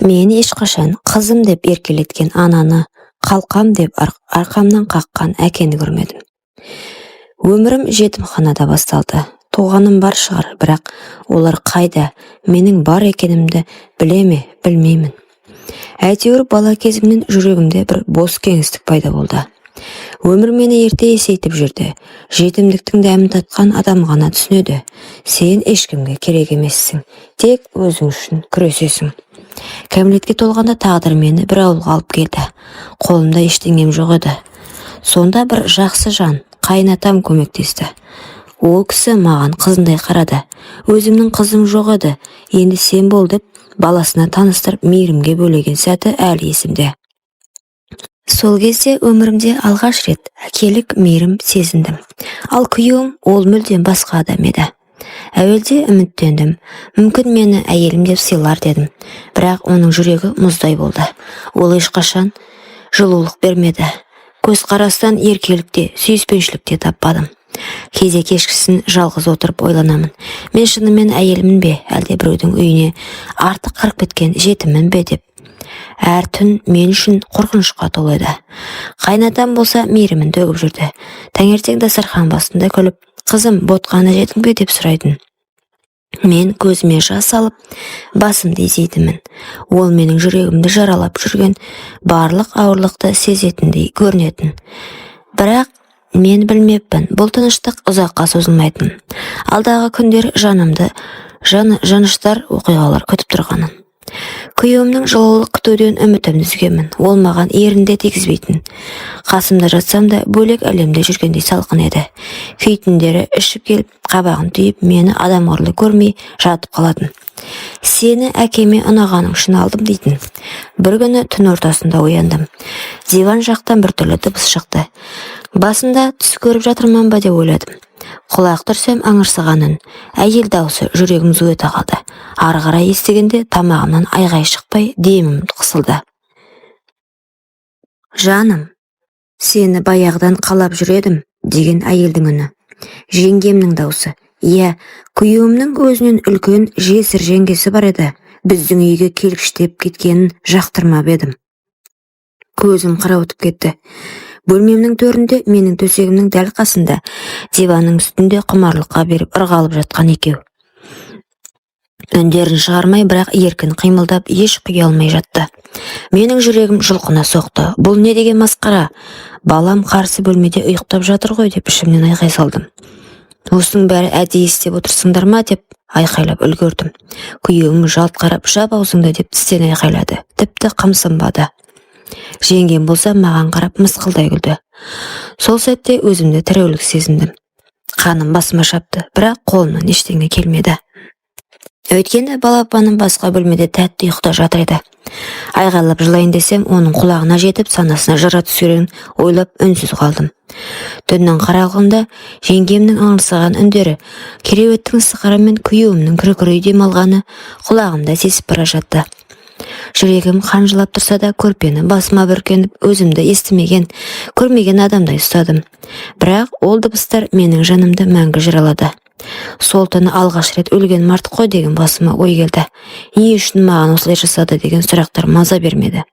Мен ешқашан қызым деп еркелеткен ананы, қалқам деп арқамнан қаққан әкені көрмедім. Өмірім жетімханада басталды. Туғаным бар шығар, бірақ олар қайда, менің бар екенімді біле ме, білмеймін. Әйтеуір бала кезімнен жүрегімде бір бос кеңістік пайда болды. Өмір мені ерте есейтіп жүрді. Жетімдіктің дәмін татқан адам ғана түсінеді. Сен ешкімге керек емессің, тек өзің үшін күресесің. Кәмелетке толғанда тағдыр мені бір ауылға алып келді. Қолымда ештеңем жоқ еді. Сонда бір жақсы жан, қайынатам көмектесті. Ол кісі маған қызындай қарады. Өзімнің қызым жоқ еді, енді сен бол деп баласына таныстырып, мейірімге бөлеген сәті әлі есімде. Сол кезде өмірімде алғаш рет әкелік мейірім сезіндім. Ал күйеуім, ол мүлдем басқа адам еді. Әуелде үміттендім. Мүмкін, мені әйелім деп сыйлар дедім. Бірақ оның жүрегі мұздай болды. Ол ешқашан жылулық бермеді. Көзқарастан еркелік те, сүйіспеншілік те таппадым. Кейде кешкісін жалғыз отырып ойланамын. Мен шынымен әйелмін бе, әлде біреудің үйіне артық кіріп кеткен жетіммін бе деп. Әр түн мен үшін қорқынышқа толы еді. Қайнатам болса, мейірімін төгіп жүрді. Таңертең дастархан басында күліп, «Қызым, ботқаны жедің бе?» деп сұрайтын. Мен көзіме жас алып, басымды изейтінмін. Ол менің жүрегімді жаралап жүрген барлық ауырлықты сезетіндей көрінетін. Бірақ мен білмеппін, бұл тыныштық ұзаққа созылмайтын. Алдағы күндер жанымды жаныштар оқиғалар күтіп тұрғанын. Күйеуімнің жылулық күтуден үмітімді үзгенмін. Ол маған ерін де тигізбейтін. Қасымда жатсам да, бөлек әлемде жүргендей салқын еді. Кей түндері ішіп келіп, қабағын түйіп, мені адам құрлы көрмей жатып қалатын. «Сені әкеме ұнағаның үшін алдым», – дейтін. Бір күні түн ортасында ояндым. Диван жақтан біртүрлі дыбыс шықты. Басында түс көріп жатырмын ба деп ойладым. Құлақ түрсем, ыңырсыған үн. Әйел даусы. Жүрегім зу ете қалды. Ары қарай естігенде тамағымнан айғай шықпай, демім қысылды. «Жаным, сені баяғыдан қалап жүр едім», – деген әйелдің үні. Жеңгемнің даусы. Иә, күйеуімнің өзінен үлкен жесір жеңгесі бар еді. Біздің үйге келгіштеп кеткенін жақтырмап едім. Көзім қарауытып кетті. Бөлмемнің төрінде, менің төсегімнің дәл қасында, диванның үстінде құмарлыққа беріп ырғалып жатқан екеу. Үндерін шығармай, бірақ еркін қимылдап, еш алмай жатты. Менің жүрегім жұлқына соқты. Бұл не деген масқара? Балам қарсы бөлмеде ұйықтап жатыр ғой деп ішімнен айқай салдым. «Осының бәрі әдейі істеп отырсыңдар ма?» деп айқайлап үлгердім. Күйеуім жалт қарап, «Жап аузыңды!» деп тістене айқайлады. Тіпті қымсынбады. Жеңгем болса, маған қарап мысқылдай күлді. Сол сәтте өзімді тірі өлік сезіндім. Қаным басыма шапты, бірақ қолымнан ештеңе келмеді. Өйткені балапаным басқа бөлмеде тәтті ұйықтап жатыр еді. Айғайлап жылайын десем, оның құлағына жетіп, санасына жара түсерін ойлап, үнсіз қалдым. Түннің қараңғылығында жеңгемнің ыңырсыған үндері, кереуеттің сықыры мен күйеуімнің күркірей демалғаны құлағымда сесіп бара жатты. Жүрегім қан жылап тұрса да, көрпені басыма бүркеніп, өзімді естімеген, көрмеген адамдай ұстадым. Бірақ ол дыбыстар менің жанымды мәңгі жаралады. Сол түні алғаш рет өлгенім артық қой деген басыма ой келді. Не үшін маған осылай жасады деген сұрақтар маза бермеді.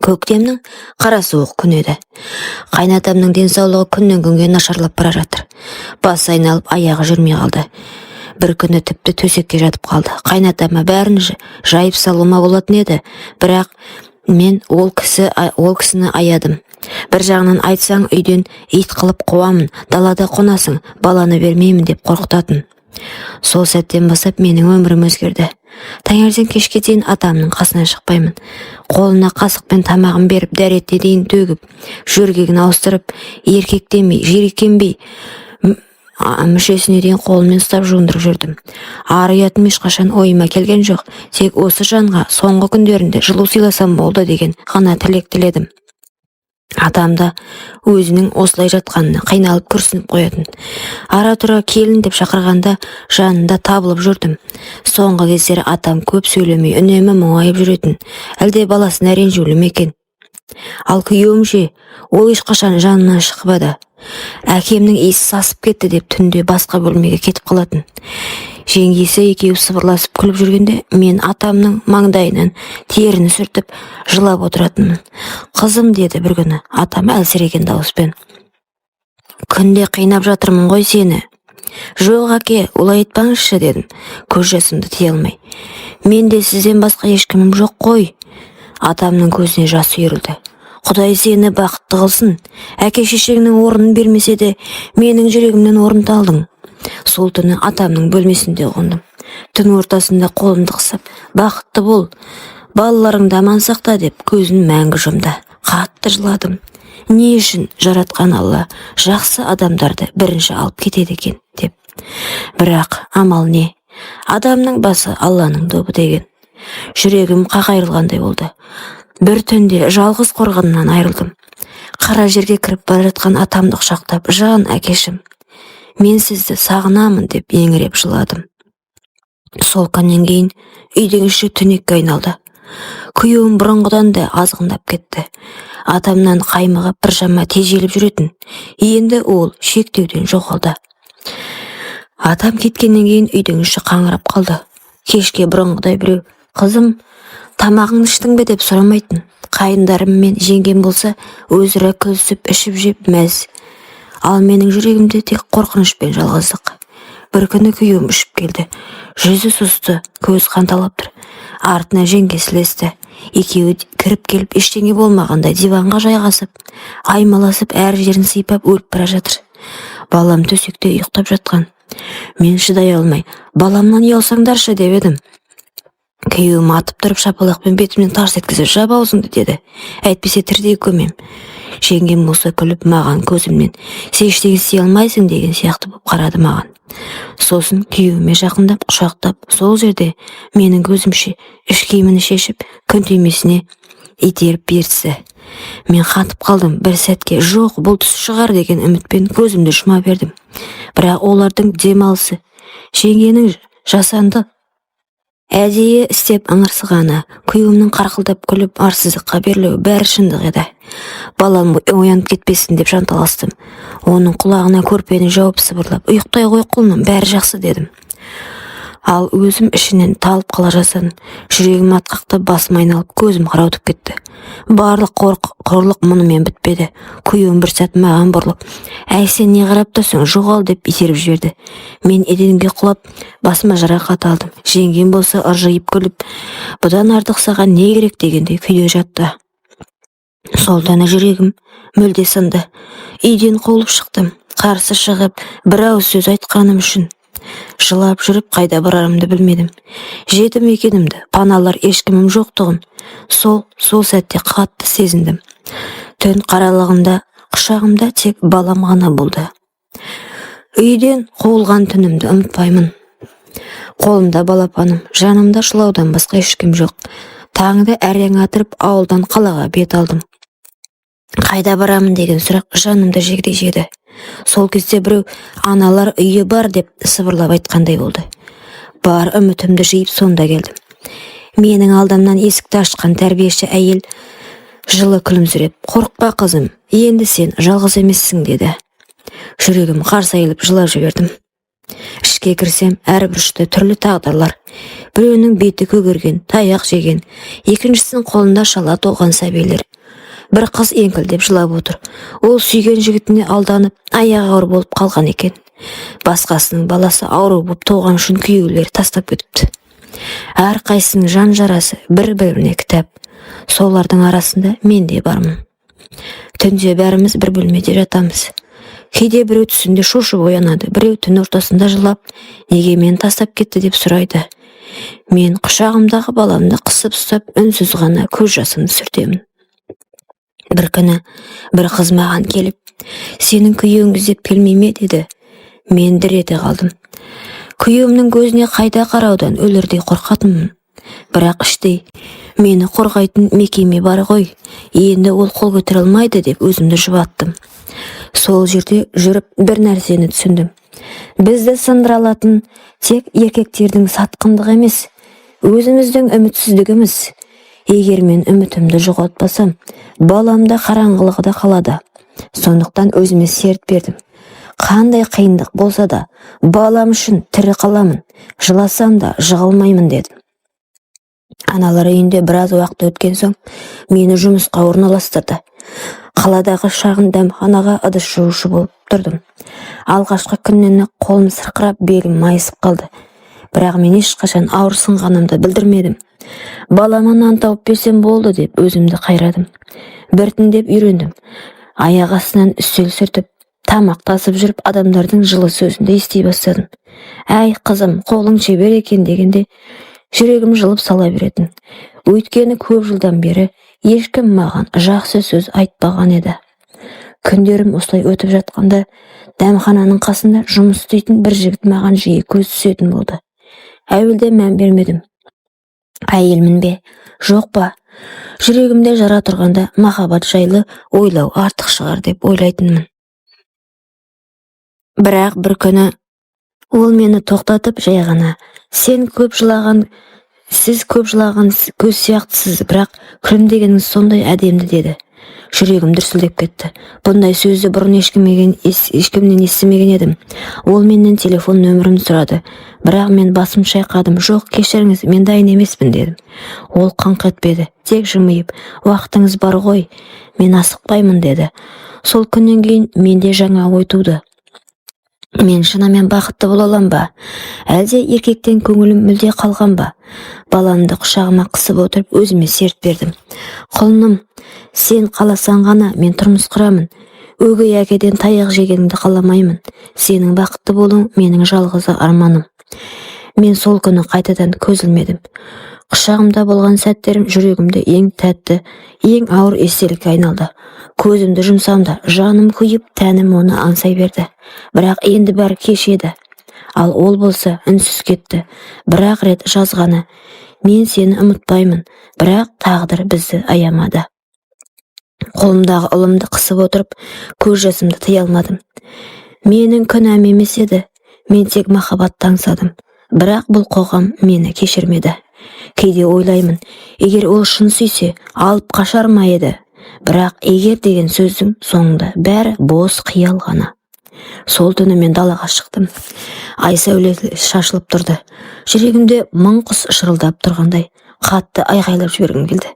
Көктемнің қара суық күні еді. Қайнатамның денсаулығы күннен күнге нашарлап бара жатыр. Басы айналып, аяғы жүрмей қалды. Бір күні тіпті төсекке жатып қалды. Қайнатама бәрін жайып салуыма болатын еді, бірақ мен ол кісіні аядым. Бір жағынан айтсаң, үйден ит қылып қуамын, далада қонасың, баланы бермеймін деп қорқытатын. Сол сәттен бастап менің өмірім өзгерді. Таңертең кешке дейін атамның қасынан шықпаймын. Қолына қасықпен тамағын беріп, дәретіне дейін төгіп, жөргегін ауыстырып, еркектенбей, жиіркенбей, мүшесіне дейін қолымен ұстап, жуындырып жүрдім. Ар ұятым ешқашан ойыма келген жоқ. Тек осы жанға соңғы күндерінде жылу сыйласам болды деген ғана тілек тіледім. Атам да өзінің осылай жатқанына қиналып, күрсініп қоятын. Ара тұра келін деп шақырғанда жанында табылып жүрдім. Соңғы кездері атам көп сөйлемей, үнемі мұңайып жүретін. Әлде баласына ренжулі ме екен? Ал күйеуім ше? Ол ешқашан жанымнан шықпады. Әкемнің иісі сасып кетті деп, түнде басқа бөлмеге кетіп қалатын. Жеңгесі екеуі сыбырласып күліп жүргенде, мен атамның маңдайынан терін сүртіп, жылап отыратынмын. «Қызым, – деді бір күні атам әлсіреген дауыспен, – күнде қинап жатырмын ғой сені». «Жоқ, әке, олай айтпаңызшы», – дедім көз жасымды тия алмай. «Менде сізден басқа ешкімім жоқ қой». Атамның көзіне жас үйірілді. «Құдай сені бақытты қылсын. Әке шешеңнің орнын бермесе де, менің жүрегімнен орын алдың». Сол түні атамның бөлмесінде қондым. Түн ортасында қолымды қысып, «Бақытты бол, балаларыңды аман сақта», – деп көзін мәңгі жұмды. Қатты жыладым. Не үшін жаратқан Алла жақсы адамдарды бірінші алып кетеді екен деп. Бірақ амал не, адамның басы Алланың добы деген. Жүрегім қақ айырылғандай болды. Бір түнде жалғыз қорғаннан айырылдым. Қара жерге кіріп бара жатқан атамды құшақтап, «Жан әкешім, мен сізді сағынамын», – деп еңіреп жыладым. Сол күннен кейін үйдің іші түнекке айналды. Күйеуім бұрынғыдан да азғындап кетті. Атамнан қаймығып, біршама тежеліп жүретін. Енді ол шектеуден жоғалды. Атам кеткеннен кейін үйдің іші қаңырап қалды. Кешке бұрынғыдай біреу «Қызым, тамағыңды іштің бе?» деп сұрамайтын. Қайындарым мен жеңгем болса, өзара күлісіп, ішіп жеп мәз. Ал менің жүрегімде тек қорқыныш пен жалғыздық. Бір күні күйеуім ішіп келді. Жүзі сұсты, көзі қанталап тұр. Артына жеңгесі ілесті. Екеуі кіріп келіп, ештеңе болмағандай диванға жайғасып, аймаласып, әр жерін сипап, өліп бара жатыр. Балам төсекте ұйықтап жатқан. Мен шыдай алмай, «Баламнан ұялсаңдаршы», – деп едім, күйеуім атып тұрып, шапалақпен бетімнен тарс еткізіп, «Жап аузыңды», – деді, «әйтпесе тірідей көмем». Жеңгем болса күліп, маған көзімнен «Сен ештеңе істей алмайсың» деген сияқты болып қарады маған. Сосын күйеуіме жақындап, құшақтап, сол жерде менің көзімше іш киімін шешіп, күн түймесіне итеріп берісі. Мен қатып қалдым бір сәтке. Жоқ, бұл түс шығар деген үмітпен көзімді жұма бердім. Бірақ олардың демалысы, жеңгенің жасанды әдейі істеп ыңырсығаны, күйеуімнің қарқылдап күліп, арсыздыққа берілуі, бәрі шындық еді. Балам оянып кетпесін деп жанталастым. Оның құлағына көрпені жауып, сыбырлап, «Ұйықтай ғой, құлыным, бәрі жақсы», – дедім. Ал өзім ішінен талып қала жаздадым. Жүрегім атқақтап, басым айналып, көзім қарауытып кетті. Барлық қорлық мұнымен бітпеді. Күйеуім бір сәт маған бұрылып, «Әй, сен не қарап тұрсың, жоғал», – деп итеріп жіберді. Мен еденге құлап, басыма жарақат алдым. Жеңгем болса ыржиып күліп, «Бұдан артық саған не керек?» дегендей күйде жатты. Сол түні жүрегім мүлде сынды. Үйден қуылып шықтым, қарсы шығып, бір ауыз сөз айтқаным үшін. Жылап жүріп қайда барарымды білмедім. Жетім екенімді, паналар ешкімім жоқтығын сол сәтте қатты сезіндім. Түн қаралығында құшағымда тек балам ғана болды. Үйден қуылған түнімді ұмытпаймын. Қолымда балапаным, жанымда жылаудан басқа ешкім жоқ. Таңды әрең атырып, ауылдан қалаға бет алдым. Қайда барамын деген сұрақ жанымды жегідей жеді. Сол кезде біреу «Аналар үйі бар» деп сыбырлап айтқандай болды. Бар үмітімді жиып, сонда келдім. Менің алдымнан есікті ашқан тәрбиеші әйел жылы күлімсіреп, «Қорықпа, қызым, енді сен жалғыз емессің», – деді. Жүрегім қарс айырылып, жылап жібердім. Ішке кірсем, әр бұрышта түрлі тағдырлар. Біреуінің беті көгерген, таяқ жеген, екіншісінің қолында шала туған сәбилер. Бір қыз еңкілдеп жылап отыр. Ол сүйген жігітіне алданып, аяғы ауыр болып қалған екен. Басқасының баласы ауру болып туған үшін күйеулері тастап кетіпті. Әрқайсысының жан жарасы бір біріне кітап. Солардың арасында мен де бармын. Түнде бәріміз бір бөлмеде жатамыз. Кейде біреу түсінде шошып оянады, біреу түн ортасында жылап, «Неге мені тастап кетті?» деп сұрайды. Мен құшағымдағы баламды қысып ұстап, үнсіз ғана көз жасымды сүртемін. Бір күні бір қыз маған келіп, «Сенің күйеуің іздеп келмей ме?» деді. Мен дір ете қалдым. Күйеуімнің көзіне қайта қараудан өлердей қорқатынмын. Бірақ іштей «Мені қорғайтын мекеме бар ғой, енді ол қол көтере алмайды» деп өзімді жұбаттым. Сол жерде жүріп бір нәрсені түсіндім. Бізді сындыра алатын тек еркектердің сатқындығы емес, өзіміздің үмітсіздігіміз. Егер мен үмітімді жоғалтпасам, балам да қараңғылығында қалады. Сондықтан өзіме серт бердім. Қандай қиындық болса да, балам үшін тірі қаламын, жыласам да жығылмаймын дедім. Аналар үйінде біраз уақыт өткен соң мені жұмысқа орналастырды. Қаладағы шағын дәмханаға ыдыс жуушы болып тұрдым. Алғашқы күннен-ақ қолым сырқырап, белім майысып қалды. Бірақ мен ешқашан ауырсынғанымды білдірмедім. Балама нан тауып берсем болды деп өзімді қайрадым. Біртіндеп үйрендім. Аяқ астынан үстел сүртіп, тамақ тасып жүріп, адамдардың жылы сөзін де ести бастадым. «Әй, қызым, қолың шебер екен» дегенде жүрегім жылып сала беретін. Өйткені көп жылдан бері ешкім маған жақсы сөз айтпаған еді. Күндерім осылай өтіп жатқанда дәмхананың қасында жұмыс істейтін бір жігіт маған жиі көз түсетін болды. Әуелде мән бермедім. Әйелмін бе, жоқ па? Жүрегімде жара тұрғанда махаббат жайлы ойлау артық шығар деп ойлайтынмын. Бірақ бір күні ол мені тоқтатып, жай ғана: «Сен көп жылаған, сіз көп жылаған көз сияқтысыз, бірақ күлімдегеніңіз сондай әдемі» деді. Жүрегім дүрсілдеп кетті. Бұндай сөзді бұрын ешкімнен естімеген едім. Ол менен телефон нөмірімді сұрады. Бірақ мен басым шайқадым. «Жоқ, кешіріңіз, мен дайын емеспін» дедім. Ол қыңқ етпеді, тек жымиып: «Уақытыңыз бар ғой, мен асықпаймын» деді. Сол күннен кейін менде жаңа ой туды. Мен шынымен бақытты бола алам ба? Әлде еркектен көңілім мүлде қалған ба? Баламды құшағыма қысып отырып, өзіме серт бердім. Құлыным, сен қаласаң ғана мен тұрмыс құрамын. Өгей әкеден таяқ жегеніңді қаламаймын. Сенің бақытты болуың менің жалғыз арманым. Мен сол күні қайтадан көз ілмедім. Құшағымда болған сәттерім жүрегімде ең тәтті, ең ауыр естелікке айналды. Көзімді жұмсам да, жаным күйіп, тәнім оны аңсай берді. Бірақ енді бәрі кеш еді. Ал ол болса үнсіз кетті. Бір-ақ рет жазғаны: «Мен сені ұмытпаймын, бірақ тағдыр бізді аямады». Қолымдағы ұлымды қысып отырып, көз жасымды тыя алмадым. Менің күнәм емес еді. Мен тек махаббатты аңсадым. Бірақ бұл қоғам мені кешірмеді. Кейде ойлаймын, егер ол шын сүйсе, алып қашар ма еді? Бірақ «егер» деген сөздің соңында бәрі бос қиял ғана. Сол түні мен далаға шықтым. Ай сәулесі шашылып тұрды. Жүрегімде мың құс шырылдап тұрғандай қатты айғайлап жібергім келді.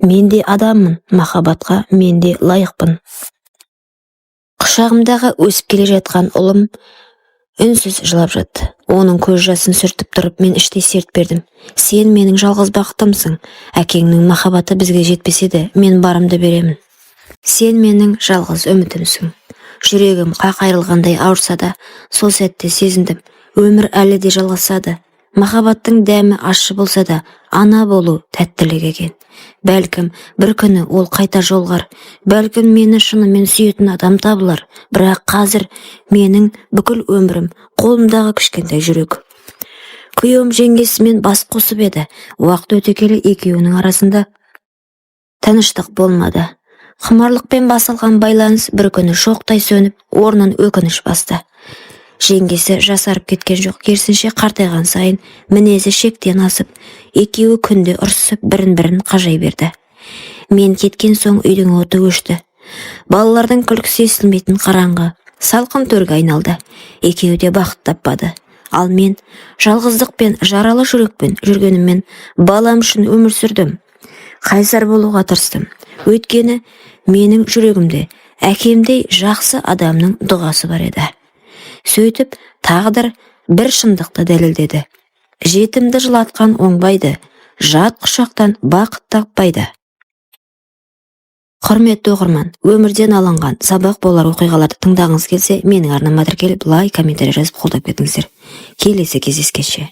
Мен де адаммын, махаббатқа мен де лайықпын. Құшағымдағы өсіп келе жатқан ұлым үнсіз жылап жатты. Оның көз жасын сүртіп тұрып, мен іштей серт бердім. Сен менің жалғыз бақытымсың. Әкеңнің махаббаты бізге жетпесе де, мен барымды беремін. Сен менің жалғыз үмітімсің. Жүрегім қақ айырылғандай ауырса да, сол сәтте сезіндім. Өмір әлі де жалғасады. Махаббаттың дәмі ащы болса да, ана болу тәттілік екен. Бәлкім, бір күні ол қайта жолығар. Бәлкім, мені шынымен сүйетін адам табылар. Бірақ қазір менің бүкіл өмірім қолымдағы кішкентай жүрек. Күйеуім жеңгесімен бас қосып еді. Уақыт өте келе екеуінің арасында тыныштық болмады. Құмарлықпен басылған байланыс бір күні шоқтай сөніп, орнын өкініш басты. Жеңгесі жасарып кеткен жоқ, керісінше қартайған сайын мінезі шектен асып, екеуі күнде ұрсысып, бірін-бірін қажай берді. Мен кеткен соң үйдің оты өшті. Балалардың күлкісі естілмейтін қараңғы, салқын төрге айналды. Екеуі де бақыт таппады. Ал мен жалғыздықпен, жаралы жүрекпен жүргеніммен балам үшін өмір сүрдім. Қайсар болуға тырыстым. Өйткені менің жүрегімде әкемдей жақсы адамның дұғасы бар еді. Сөйтіп, тағдыр бір шындықты дәлелдеді. Жетімді жылатқан оңбайды, жат құшақтан бақыт таппайды. Құрметті оқырман, өмірден алынған сабақ болар оқиғаларды тыңдағыңыз келсе, менің арнама тіркеліп, лайк, комментарий жазып қолдап кетіңіздер. Келесі кездескенше.